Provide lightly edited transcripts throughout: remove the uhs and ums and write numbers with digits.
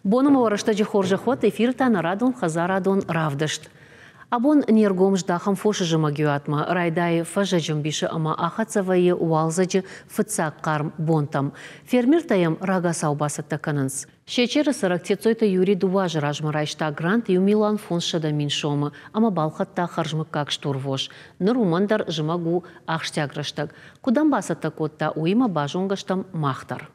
Боны ма рӕстӕджы хорзӕх уӕд, эфиры та нӕ радон хӕдзарадон равдыст. Абон не ргом здахӕм фосы зымӕгиуатмӕ. Райдайы фӕззӕджы мбисы ӕмӕ ахӕццӕ вӕййы уалдзӕджы фыццаг хъарм бонтӕм. Фермертӕ йӕм рагацау бацӕттӕ кӕнынц. Сечеры цӕрӕг Тетцойты Юрий 2 азы размӕ райста грант 1 500 000 сомы ӕмӕ балхӕдта хӕрзмыггаг стурвос. Ныр уымӕн дӕр зымӕг у ахсджиаг рӕстӕг. Куыд ӕм бацӕттӕ кодта, уыимӕ базонгӕ стӕм мах дӕр.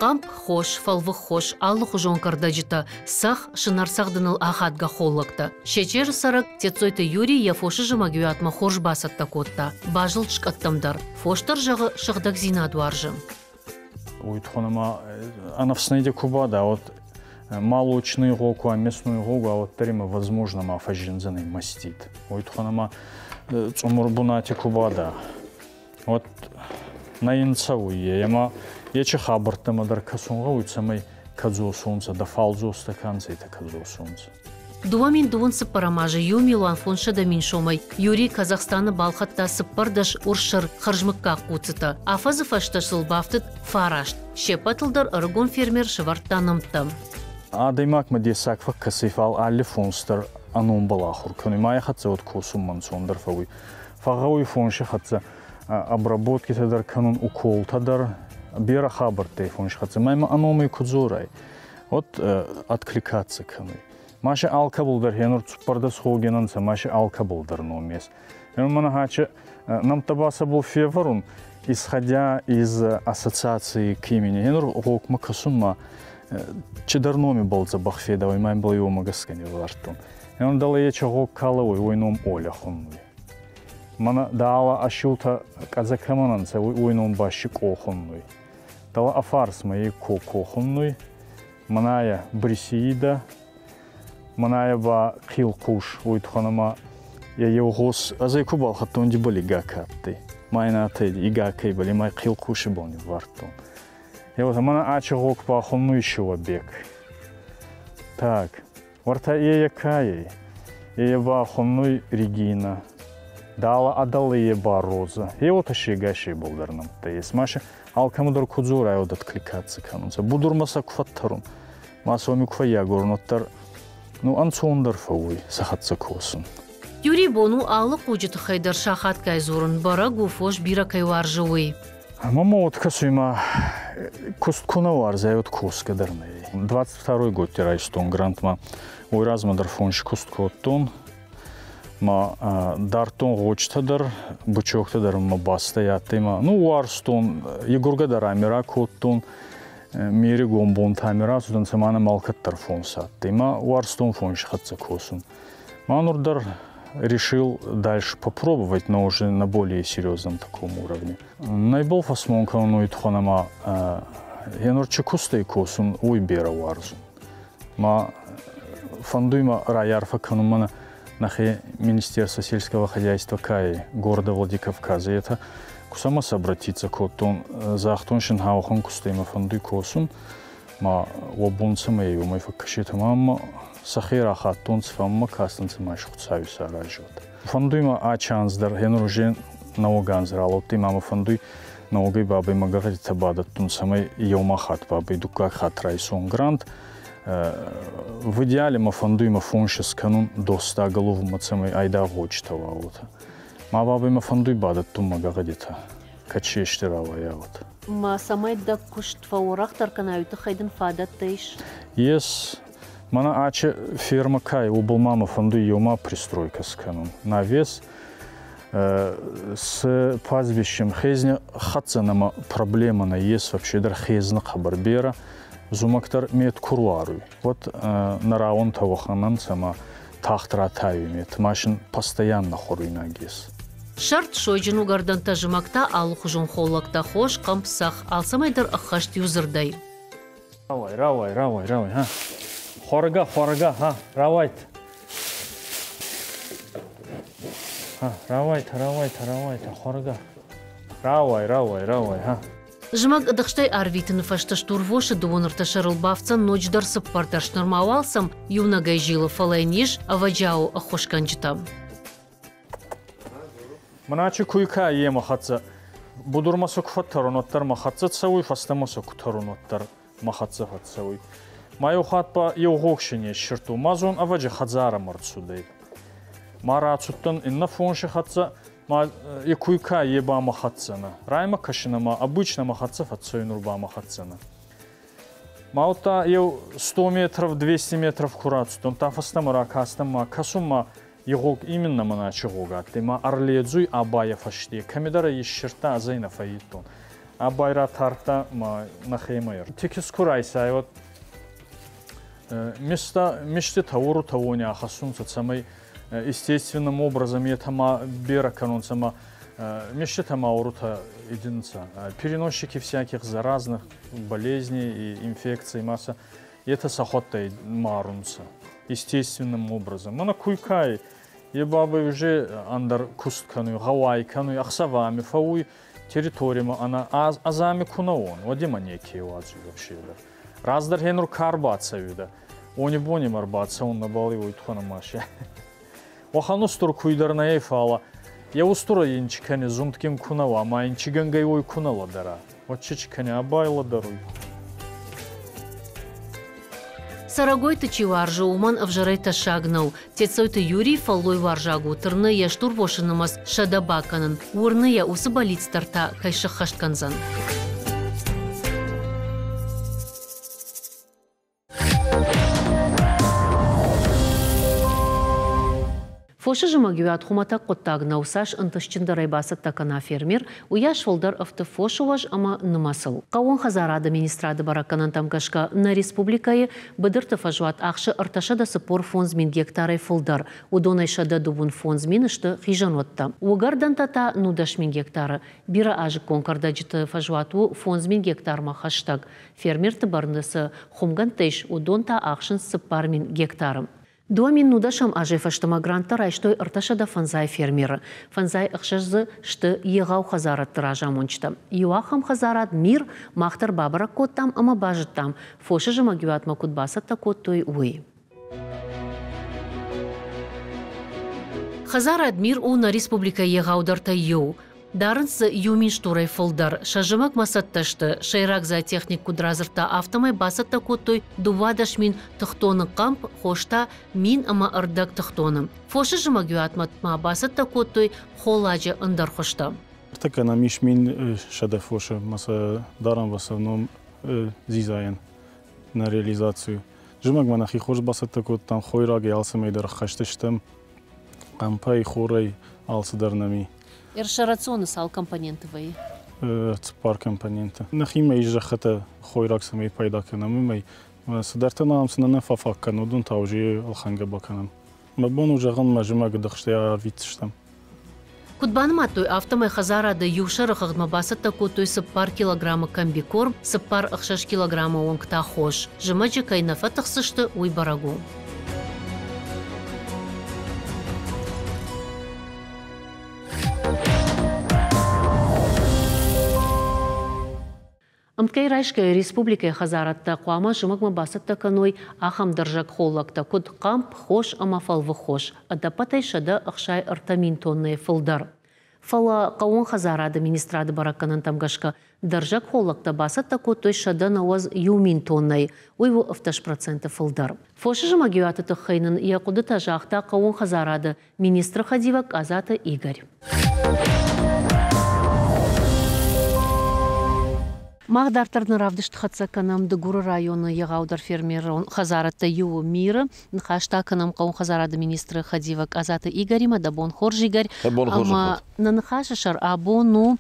Хъӕмп, хос, фӕлвых хос, алыхуызон кӕрдӕджытӕ, цӕхх, сынӕрцӕгъдыныл ахадгӕ холлӕгтӕ. Сечеры цӕрӕг Тетцойты Юрий йӕ фосы зымӕгиуатмӕ хорз бацӕттӕ кодта. Базылд скъӕттӕм дӕр. Фос дӕр, зӕгъы, сыгъдӕгдзинад уарзы. Уый туххӕн ӕма ӕнӕфснайдӕ ку бада, вот молочный гъог ку, мясной гъог, а уӕддӕр имӕ возможно ма фӕззиндзӕнӕй мастит. Уой туххӕн ӕма цъумур бунати ку бада, вот нӕ ин цӕуй е, ӕма ечи хабӕрттӕмӕ дӕр кӕсун гъӕуй, цӕмӕй кӕдзосонцӕ, дӕ фалдзостӕ ка нцӕ, етӕ кӕдзосонцӕ. 2024 азы 1 500 000 сомӕй Юрий Казахстаны балхӕдта 14 урссӕр хӕрзмыггаг хъуццытӕ. Афӕдзы фӕстӕ сыл бафтыд фараст. Се ппӕтыл дӕр ӕрыгон фермер сӕвӕрдта нӕмттӕ. Адӕймагмӕ дессаг фӕккӕсуй, фал алли фонс дӕр ӕ номбӕл ахур кӕнуй. Ма ӕ хӕццӕ уӕд косунмӕ ӕнцондӕр фӕууй. Фӕгъгъӕуй фонси хӕццӕ обработкитӕ дӕр кӕнун, уколтӕ дӕр, берӕ хабӕрттӕй фонси хӕццӕ. Ма имӕ ӕ номӕй ку дзорай, вот откликаться кӕнуй. Ма си алкӕбӕл дӕр хенур цуппӕрдӕс гъоген ӕнцӕ, ма си алкӕбӕл дӕр ном ес. Мӕнӕ хачи нӕмттӕ ба сӕбӕл февӕрун, исходя из ассоциации к имени. Хенур гъогмӕ кӕсун ма чидӕр номи бал дзӕбӕх федауй, ма имбал еумӕ гӕсгӕ не вардтон. Хенур дӕлӕ ечи гъог калауй, уой ном Оля хуннуй. Мӕнӕ дӕлӕ ӕсилтӕ къӕдзӕ кӕмӕн ӕнцӕ, уой ном ба Шикъо хуннуй. Дӕлӕ ӕ фарсмӕ е Коко хуннуй, мӕнӕ Брисеида, мӕнӕ ба Хъилхъус, уой туххӕн ӕма е еу гъос ӕз ӕй ку балхӕдтон, дибӕл игакӕ адтӕй. Ма ин адтӕй игакӕй бали, ма Хъилхъуси бон ниввардтон. Е вот мӕнӕ ачи гъог ба хуннуй Шилабек. Так, уӕртӕ е кайӕй, е ба хуннуй Регина. Дала адалы е ба Роза. Е вот шегаши болдӕр нӕмттӕ ес. Ма алкӕмӕ дӕр ку дзорай, уӕд откликаться кӕнунцӕ. Будурмӕ сӕ ку фӕттӕрун, ма сӕ уоми ку фӕййагорун, уӕддӕр ну ӕнцондӕр фӕууй сӕ хӕццӕ косун. Юрий бон у алы хъуджы тыххӕй дӕр сахатгай дзурын, бӕрӕг у, фос бирӕ кӕй уарзы, уый. Мама вот кӕсуй ма куст ку нӕ уарзай, уӕд косгӕ дӕр нӕй. 22 год райстон грант ма уой размӕ дӕр фонси куст кодтон. Ма дардтон гъочтӕ дӕр, бычоктӕ дӕр ма бастӕй адтӕй ма. Ну, уарзтон, игургӕ дӕр ами кодтон, ме ригон бонтӕ ами рацудӕнцӕ, ма нӕм алкӕддӕр фонс адтӕй. Ма уарзтон фонси хӕццӕ косун. Ма нур дӕр решил дальше попробовать, но уже на более серьезном таком уровне. Нӕбал фӕсмон кӕнун уой туххӕн ӕма енур чи кустӕй косун, уой берӕ уарзун. Ма фӕндуй ма райарфӕ кӕнун мӕнӕ нӕхе Министерство сельского хозяйства кай города Владикавказа. Это ку сӕмӕ обратиться кодтон, загътон шин хаухан кустӕй ма фӕндуй косун, ма уӕ бон цӕмӕй уомӕй фӕккӕсетӕ ма ма сӕхе рахаттонцӕ, фӕммӕ кастӕнцӕ ма Хуцауи саразиуат. Фӕндуй ма ачи анз дӕр, хенур уже нӕуӕг анз ралӕудтӕй, ма мӕ фӕндуй нӕуӕгӕй бабӕй мӕ гӕгъӕдитӕ бадӕттун, цӕмӕй еума хатт бабӕй дуккаг хатт райсон грант. В идеале мӕ фӕндуй мӕ фонс скӕнун до 100 голов, ма цӕмӕй айдагъ гъочитӕ уа уотӕ. Ма бабӕй мӕ фӕндуй бадӕттун мӕ гӕгъӕдитӕ, кӕд си ести рауайа уотӕ. Ма цӕмӕй дӕ куыст фӕуӕрӕхдӕр кӕнай, уый тыххӕй дын фадӕттӕ ис? Ес. Мӕнӕ ачи фермӕ кай, уобӕл ма мӕ фӕндуй еума пристройка скӕнун. Навес с пастбищем хезни хӕццӕ нӕмӕ проблема нӕййес, вообще дӕр хезни хъӕбӕр берӕ. Зумӕг дӕр мет ку руаруй. Вот нӕ рауӕнтӕ уӕхӕн ӕнцӕ ма тагъд ратайуй мет. Машин постоянно хуӕруйнаг ес. Сӕрд сойджын уыгӕрдӕнтӕ, зымӕг та алыхуызон холлӕгтӕ, хос, хъӕмп, цӕхх, алцӕмӕй дӕр ӕххӕст иу дзырдӕй. Рауай, рауай, рауай, рауай, ха. Хуӕргӕ, хуӕргӕ, ха, рауайт. Ха, рауайт, рауайт, рауайт, хуӕргӕ. Рауай, рауай, рауай, ха. Зымӕг ӕдыхстӕй арвитыны фӕстӕ стурвосы дыууын ӕртӕ сӕрыл бафтдзӕн ноджыдӕр цыппӕрдӕс. Нырма уал сӕм иунӕгӕй зилы, фӕлӕ йын ис ӕвӕджиауы ӕххуысгӕнджытӕ. Мӕнӕ чи куй ка еме хӕццӕ. Будурмӕ сӕ ку фӕттӕрун, уӕддӕр мӕ хӕццӕ цӕуй, фӕстӕмӕ сӕ ку тӕрун, уӕддӕр мӕ хӕццӕ фӕццӕуй. Ма еу хатт ба еу гъог си не ссирдтон. Ма зон, ӕвӕджи хӕдзарӕмӕ рцудӕй. Ма рацудтӕн иннӕ фонси хӕццӕ, ма е куй ка, е ба мӕ хӕццӕ нӕ. Раймӕ кӕсинӕ ма обычно мӕ хӕццӕ фӕццӕуй, нур ба мӕ хӕццӕ нӕ. Ма удта еу 100 метров, 200 метров ку рацудтӕн, та фӕстӕмӕ ракастӕн ма кӕсун ма и гъог именно мӕнӕ гъог адтӕй, ма ӕрледзуй абайа фӕсте. Кӕмидӕр ӕй иссирдта, ӕз ӕй нӕ фӕййидтон. Абай ратардта ма нӕхемӕ. Тикис ку райсай, вот места мести тауру тавони ахӕссунцӕ, цӕмӕй естественным образом это ма бера кӕнунцӕ ма мести таурута единица. Переносчики всяких заразных болезней и инфекций масса это сахоттай марунца естественным образом. Мана куйкай е бабай уже ӕндӕр куст кӕнуй, гъӕуай кӕнуй, ӕхсӕвӕ ами фӕууй территорияма ана азами кунаон, уӕдима неке уадзуй вообще дӕр. Раздӕр хенур ка рбацӕуидӕ, они бони ма рбацӕун нӕбал уой туххӕн ӕма се. Уӕхӕн устур куй дӕр нӕй, фалӕ е устур ин чи кӕни зундгин ку нӕ уа, ма ин чи гӕнгӕй уой ку нӕ лӕдӕра. Уӕд чи чи кӕни абай лӕдӕруй. Цӕрӕгойты чи уарзы, уымӕн ӕвзӕрӕй тӕссаг нӕу. Тетцойты Юрий фӕллойуарзаг у, тырны йе стурвосы нымӕц 100 бакӕнын. Уырны йӕ, уыцы бӕллиц дӕр та кӕй сыххӕст кӕндзӕн. Фосы зымӕгиуат хуымӕтӕг хъуыддаг нӕу, цас ӕнтыстджындӕрӕй бацӕттӕ кӕна фермер, уыйас фылдӕр ӕфты фосы уӕз ӕмӕ нымӕцыл. Хъӕууон хӕдзарады министрады бӕрӕггӕнӕнтӕм гӕсгӕ нӕ республикӕйы быдырты фӕзуат ахсы 345 мин гектарӕй фылдӕр, уыдонӕй 125 мин сты хизӕнуӕттӕ. Уыгӕрдӕнтӕ та 19 мин гектары. Бирӕазыккон кӕрдӕджыты фӕзуат у 5 мин гектармӕ хӕстӕг. Фермерты бӕрны цы хуымгӕндтӕ ис, уыдон та ахсынц 4 мин гектары. 2019 азӕй фӕстӕмӕ гранттӕ райстой 350 фермеры. 56 дзы сты егъау хӕдзарадты разамонджытӕ. Иу ахӕм хӕдзарад «Мир» мах дӕр бабӕрӕг кодтам ӕмӕ базыдтам, фосы зымӕгиуатмӕ куыд бацӕттӕ кодтой, уый. Хӕдзарад «Мир» у нӕ республикӕйы егъаудӕртӕй иу. Дарынц дзы иу мин стурӕй фылдӕр. Сӕ зымӕгмӕ цӕттӕ сты. Сӕйраг зоотехник куыд радзырдта, афтӕмӕй бацӕттӕ кодтой 12 мин тыхтоны хъӕмп, хос та 1500 тыхтоны. Фосы зымӕгиуатмӕ ма бацӕттӕ кодтой холладжы ӕндӕр хуызтӕ. Ныртӕккӕ нӕм ис 1100 фосы, ӕмӕ сӕ дарӕм в основном дзидзайӕн на реализацию. Зымӕгмӕ нӕхи хорз бацӕттӕ кодтам, хойрагӕй алцӕмӕй дӕр ӕххӕст стӕм, хъӕмпӕй, хорӕй, алцыдӕр нӕм и. Рационы цал компоненты вӕййы? 4 компоненты. Нӕхимӕ ис зӕххытӕ, хойраг цӕмӕй пайда кӕнӕм, уымӕй. Цыдӕртӕ нӕм цы нӕ фӕфаг кӕны, уыдон та уже ӕлхӕнгӕ бакӕнӕм. Мӕ бон у зӕгъын, мӕ зымӕгы дыхстӕй арвитдзыстӕм. Куыд банымадтой, афтӕмӕй хӕдзарады иу сӕры хыгъдмӕ бацӕттӕ кодтой 4 килограммы комбикорм, 4-6 килограммы онг та хос. Зымӕджы кӕй нӕ фӕтыхсдзысты, уый бӕрӕг у. Ӕмткӕй райсгӕйӕ республикӕйы хӕдзарадтӕ хъуамӕ зымӕгмӕ бацӕттӕ кӕной ахӕм дӕрзӕг холлӕгтӕ, куыд хъӕмп, хос ӕмӕ фӕлвых хос, ӕдӕппӕтӕй 163 мин тоннӕйы фылдӕр. Фӕлӕ хъӕууон хӕдзарады министрады бӕрӕггӕнӕнтӕм гӕсгӕ дӕрзӕг холлӕгтӕ бацӕттӕ кодтой 191 мин тоннӕйы, уый у 17% фылдӕр. Фосы зымӕгиуаты тыххӕй нын йӕ хъуыдытӕ загъта хъӕууон хӕдзарады министры хӕдивӕг Къадзаты Игорь. Мах дарддӕр нӕ равдыст хӕццӕ кӕнӕм Дыгуры районы егъаудӕр фермерон хӕдзарадтӕй иуы Миры. Ныхас та кӕнӕм хъӕууон хӕдзарады министры хӕдивӕг Къадзаты Игоримӕ. Дӕ бон хорз, Игорь. Дӕ бон хорз. Ӕмӕ нӕ ныхасы сӕр абон у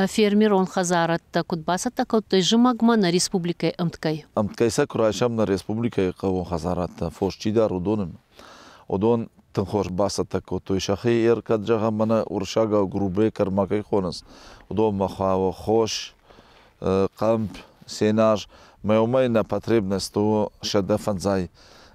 фермерон хӕдзарадтӕ куыд бацӕттӕ кодтой зымӕгмӕ нӕ республикӕйы ӕмткӕй. Ӕмткӕй сӕ куы райсӕм нӕ республикӕйы хъӕууон хӕдзарадтӕ, фос чи дары, уыдоны, уыдон тынг хорз бацӕттӕ кодтой сӕхи. Кӕд зӕгъӕм, мӕнӕ уырыссагау грубые корма кӕй хонынц, уыдонмӕ хауы хос, хъӕмп, сенаж. Мӕ уымӕй нӕ потребность у 150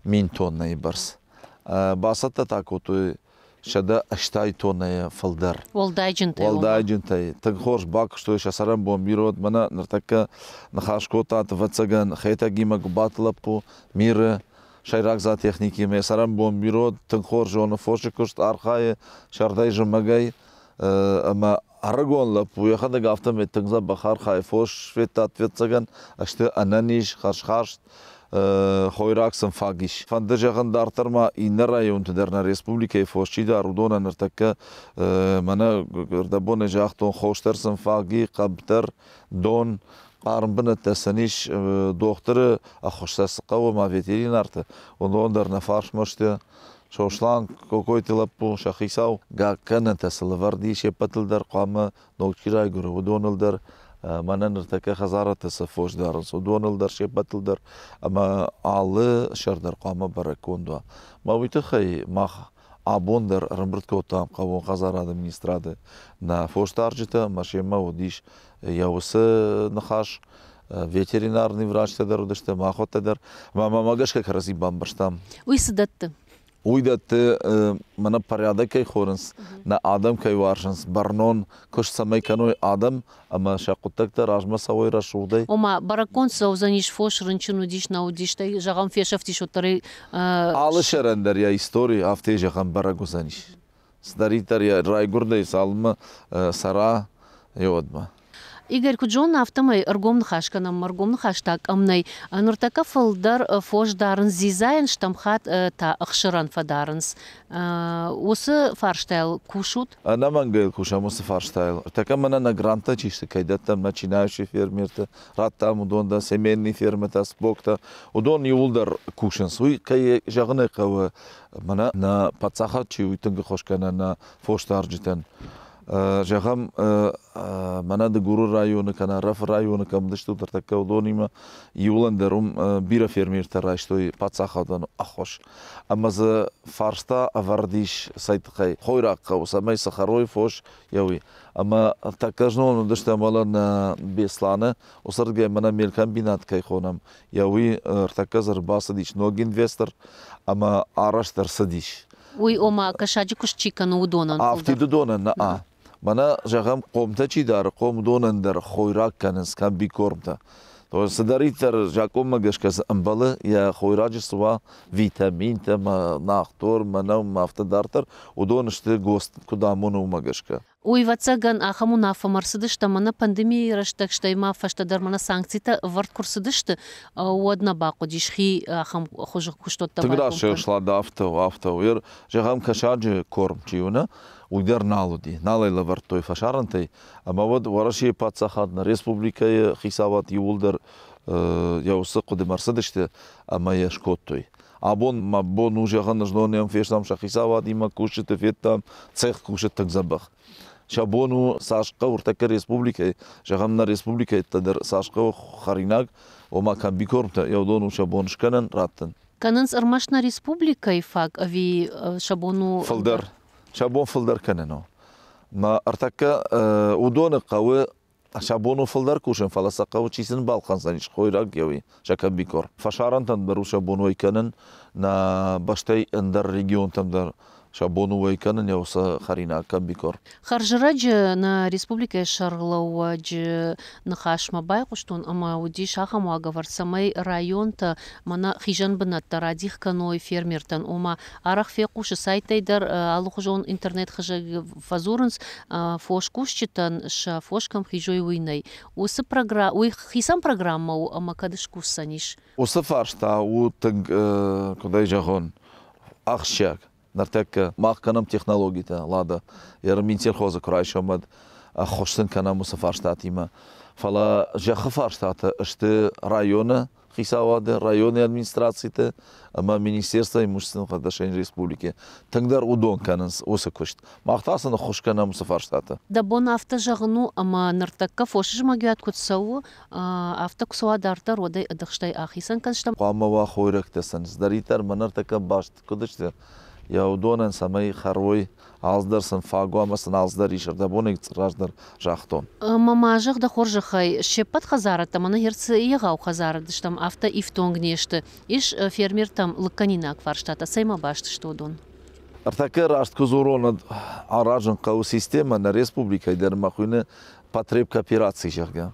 мин тоннӕйы бӕрц. Бацӕттӕ та кодтой 180 тоннӕйы фылдӕр. Уӕлдайджынтӕй. Уӕлдайджынтӕй. Тынг хорз бакуыстой сӕ цӕрӕнбон бирӕ. Мӕнӕ ныртӕккӕ ныхас кодтат, ӕвӕццӕгӕн, Хетӕгимӕ Гуыбаты лӕппу Миры сӕйраг зоотехникимӕ. Цӕрӕнбон бирӕ тынг хорз зоны фосы куыст, архайы сӕрдӕй-зымӕгӕй ӕмӕ Ӕрыгон лӕппу йӕхӕдӕг афтӕмӕй тынг дзӕбӕх архайы, фос федта, ӕвӕццӕгӕн, сты ӕнӕниз, хӕрзхаст, хойраг сын фаг ис. Фӕнды зӕгъын дарддӕр ма иннӕ районты дӕр нӕ республикӕйы фос чи дары, уыдонӕн ныртӕккӕ мӕнӕ ӕрдӕбоны загътон, хос дӕр сын фаг и, хъӕмп дӕр, дон, хъарм бынӕттӕ сын ис, дохтыры ӕххуыс сӕ цы хъӕуы ма ветеринарты, уыдон дӕр нӕ фарсмӕ сты. Сослан Кокойты лӕппу, сӕ хицау, гаккӕнӕнтӕ цы лӕвӕрд ис, се ппӕтыл дӕр хъуамӕ ног чи райгуыры, уыдоныл дӕр, мӕнӕ ныртӕккӕ хӕдзарӕдты цы фос дарынц, уыдоныл дӕр, се ппӕтыл дӕр ӕмӕ алы сӕр дӕр хъуамӕ бӕрӕггонд уа. Мӕ уый тыххӕй мах абон дӕр ӕрӕмбырд кодтам хъӕууон хӕдзарады министрады нӕ фосдарджытӕ ӕмӕ семӕ уыдис йӕ уыцы ныхас. Ветеринарный врачтӕ дӕр уыдысты, махуӕттӕ дӕр. Ӕмӕ мӕ гӕсгӕ кӕрӕдзи бамбӕрстам. Уый цы дӕтты? Уый дӕтты, мӕнӕ порядок кӕй хонынц, нӕ адӕм кӕй уарзынц, бӕрнон куыст цӕмӕй кӕной адӕм ӕмӕ сӕ хъуыддӕгтӕ размӕ цӕуой рӕсугъдӕй. Ома, бӕрӕггонд цӕудзӕнис, фос рынчын уыдис, нӕ уыдис, стӕй, зӕгъӕм, фесӕфтис, уӕддӕр ӕй... Алы сӕрӕн дӕр йӕ истори афтӕ зӕгъӕм бӕрӕг уыдзӕнис. Цыдӕриддӕр йӕ райгуырдӕй цалынмӕ цӕра, уӕдмӕ. Игорь, куыд зонын, афтӕмӕй ӕргом ныхас кӕнӕм, ӕргом ныхас та къӕм нӕй. Ныртӕккӕ фылдӕр фос дарынц дзидзайӕн, стӕм хатт та ӕхсырӕн фӕдарынц. Уыцы фарстайыл кусут? Ӕнӕмӕнгӕй кусӕм уыцы фарстайыл. Ныртӕккӕ мӕнӕ нӕ гранттӕ чи сты, кӕй дӕттӕм начинающие фермерты, радтам уыдон дӕр, семейные фермӕтӕ, споктӕ, уыдон иууылдӕр кусынц. Уый, кӕй зӕгъын ӕй хъӕуы, мӕнӕ нӕ паддзахад чи у, тынг ӕххуыс кӕны нӕ фосдарджытӕн. Зӕгъӕм, мӕнӕ Дыгуры районы кӕнӕ Ӕрӕфы районы кӕм уыдысты, ныртӕккӕ уыдонимӕ иуылӕн дӕр уым бирӕ фермертӕ райстой паддзахадон ӕххуыс. Ӕмӕ дзы фарста ӕвӕрд ис цӕй тыххӕй хойраг хъӕуы, цӕмӕй цы хӕрой фос, йӕ уый. Ӕмӕ тӕккӕ знон уыдыстӕм уӕлӕ нӕ Беслӕны, уыцырдыгӕй мӕнӕ мелкомбинат кӕй хонӕм, йӕ уый ӕртӕккӕ дзы ӕрбацыдис ног инвестор ӕмӕ арӕзт ӕрцыдис. Уый ома кӕсаджы куыст чи кӕны, уыдонӕн Афтид уыдонӕн нӕ. Мӕнӕ, зӕгъӕм, хъомтӕ чи дары, хъом уыдонӕн дӕр хойраг кӕнынц комбикормтӕ. То цыдӕриддӕр закъонмӕ гӕсгӕ цы ӕмбӕлы, йӕ хойраджы цы уа, витаминтӕ мӕ нахтор, мӕнӕу мӕ афтӕ дарддӕр, уыдон сты ГОСТ куыд амоны, уымӕ гӕсгӕ. Уый, ӕвӕццӕгӕн, ахӕм уынаффӕмӕ ӕрцыдыстӕм ӕмӕ нӕ пандемийы рӕстӕг, стӕй ма фӕстӕдӕр мӕнӕ санкцитӕ ӕвӕрд куы рцыдысты, уӕд нӕ бахъуыдис хи ахӕм хуызы куыстуӕттӕ Тынг раст слад афтӕ у, афтӕ у. Зӕгъӕм, кӕсаджы корм чи у, нӕ, уый дӕр нал уыди, нал ӕй лӕвӕрдтой фӕсарӕнтӕй. Ӕмӕ уӕд Уӕрӕсейы паддзахад, нӕ республикӕйы хицауад иууылдӕр йӕ уыцы хъуыдымӕ ӕрцыдысты ӕмӕ йӕ скодтой. Абон мӕ бон у зӕгъын, знон нӕм фестӕм сӕ хицауадимӕ кусджыты федтам, цех кусы тынг дзӕбӕх. Сӕ бон у цас хъӕуы ӕртӕккӕ республикӕйы, зӕгъӕм, нӕ республикӕйы дӕр цас хъӕуы хӕринаг, ома комбикормтӕ, йӕ уыдон у сӕ бон скӕнын, раттын. Кӕнынц ӕрмӕст нӕ республикӕйы фаг ӕви сӕ бон у? Фылдӕр. Сӕ бон фылдӕр кӕнын у. Мӕ ӕртӕккӕ уыдоны хъӕуы сӕ бон у фылдӕр кусын, фӕлӕ сӕ хъӕуы чи сын балхӕндзӕнис хойраг еуи, сӕ комбикор. Фӕсарӕнтӕн дӕр у сӕ бон уӕй кӕнын, нӕ бӕстӕй ӕндӕр регионтӕм дӕр сӕ бон у уӕй кӕнын еу сӕ хӕринаг комбикор. Хӕрзрӕджы нӕ республикӕйы сӕргълӕууӕджы ныхасмӕ байхъуыстон ӕмӕ уыдис ахӕм уагӕвӕрд, цӕмӕй районтӕ мӕнӕ хизӕн бынӕттӕ радих кӕной фермертӕн, ома арӕх фехъусы сайттӕй дӕр алыхуызон интернет-хызӕг фӕдзурынц, фоскусджытӕн сӕ фос кӕм хизой, уый нӕй. Уыцы уый хицӕн программӕ у ӕмӕ кӕд скусдзӕнис? Уыцы фарста у тынг, куыд ӕй зӕгъон, ахсджиаг. Ныртӕккӕ мах кӕнӕм технологитӕ, Лада. Йӕ Минсельхозы куы райсӕм, уӕд ӕххуыс сын кӕнӕм уыцы фарстатимӕ. Фӕлӕ зӕххы фарстатӕ сты районы хицауады, районы администрациты ӕмӕ Министерство имущественного отношения республики. Тынгдӕр уыдон кӕнынц уыцы куыст. Мах та сын ӕххуыс кӕнӕм уыцы фарстаты. Дӕ бон афтӕ зӕгъын у, ӕмӕ ныртӕккӕ фосы зымӕгиуат куыд цӕуы, афтӕ куы цӕуа дарддӕр, уӕд ӕй ӕдыхстӕй ахицӕн кӕнстӕм? Хъуамӕ уа хойрӕгтӕ сын. Цыдӕриддӕр мӕ ныртӕккӕ баст куыд сты, йӕ уыдонӕн цӕмӕй хӕрой, алцыдӕр сын фаг уа ӕмӕ сын алцыдӕр ис, ӕрдӕбонӕй раздӕр загътон. Ӕмӕ ма зӕгъ дӕ хорзӕхӕй, се ппӕт хӕдзарӕдтӕ мӕнӕ цы егъау хӕдзарад стӕм, афтӕ ифтонг не сты. Ис фермертӕм лыггӕнинаг фарстатӕ, цӕимӕ баст сты уыдон? Ӕртӕккӕ раст куы дзурон, аразын хъӕуы системӕ нӕ республикӕйы дӕр ӕмӕ хуыйны потребкоопераци, зӕгъгӕ.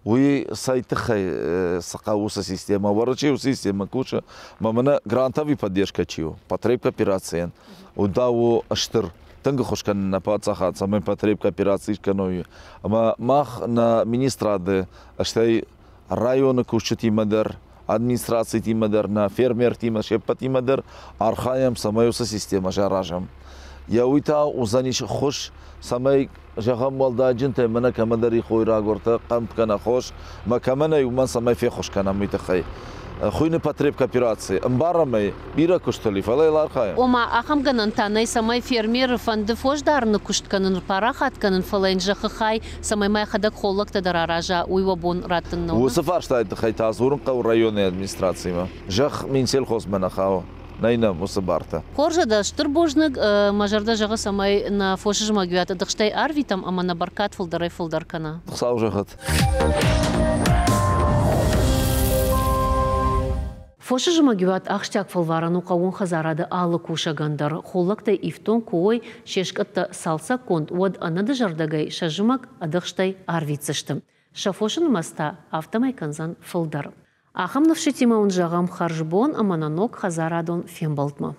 Уый цӕй тыххӕй цы хъӕуы уыцы системӕ? Уӕрӕсейы уыцы системӕ кусы, ӕмӕ мӕнӕ грантовый поддержка чи у, потребкооперацийӕн, уый да у стыр. Тынг ӕххуыс кӕны нӕ паддзахад, цӕмӕй потребкоопераци скӕной. Ӕмӕ мах нӕ министрады, стӕй районы кусджытимӕ дӕр, администрацитимӕ дӕр, нӕ фермертимӕ, се ппӕтимӕ дӕр архайӕм, цӕмӕй уыцы системӕ саразӕм. Йӕ уый та уыдзӕнис ӕххуыс, цӕмӕй, зӕгъӕм, уӕлдайджынтӕй мӕнӕ кӕмӕдӕр и хойрагортӕ, хъӕмп кӕнӕ хос, мӕ кӕмӕ нӕй, уымӕн цӕмӕй феххуыс кӕнӕм, уый тыххӕй. Хуыйны потребкоопераци. Ӕмбарӕм ӕй, бирӕ куыстыл и, фӕлӕ йыл архайӕм. Ома, ахӕм гӕнӕнтӕ нӕй, цӕмӕй фермеры фӕнды фос дарыны куыст кӕнын, парахат кӕнын, фӕлӕ йын зӕххы хай, цӕмӕй ма йӕхӕдӕг холлӕгтӕ дӕр араза, уый уӕ бон раттын нӕу? Уыцы фарстайы тыххӕй та дзурын хъӕуы районы администрацимӕ. Зӕхх Минсельхозмӕ нӕ хауы. Нӕй нӕм уыцы бартӕ. Хорз дӕ, стыр бузныг. Мӕ зӕрдӕ зӕгъы, цӕмӕй нӕ фосы зымӕгуаты ӕдыхстӕй арвитӕм ӕмӕ нӕ бӕркад фылдӕрӕй-фылдӕр кӕна. Хуыцау зӕгъӕд. Фосы зымӕгиуат ахсджиаг фӕлварӕн у хъӕууон хӕдзарады алы кусӕгӕн дӕр. Холлӕгтӕй ифтонг куы уой, се скъӕттӕ цалцӕггонд, уӕд ӕнӕдызӕрдыгӕй сӕ зымӕг ӕдыхстӕй арвитдзысты. Сӕ фосы нымӕц та афтӕмӕй кӕндзӕн фылдӕр. Ахӕм ныфсытимӕ уын зӕгъӕм хӕрзбон ӕмӕ нӕ ног хӕдзарадон фембӕлдмӕ.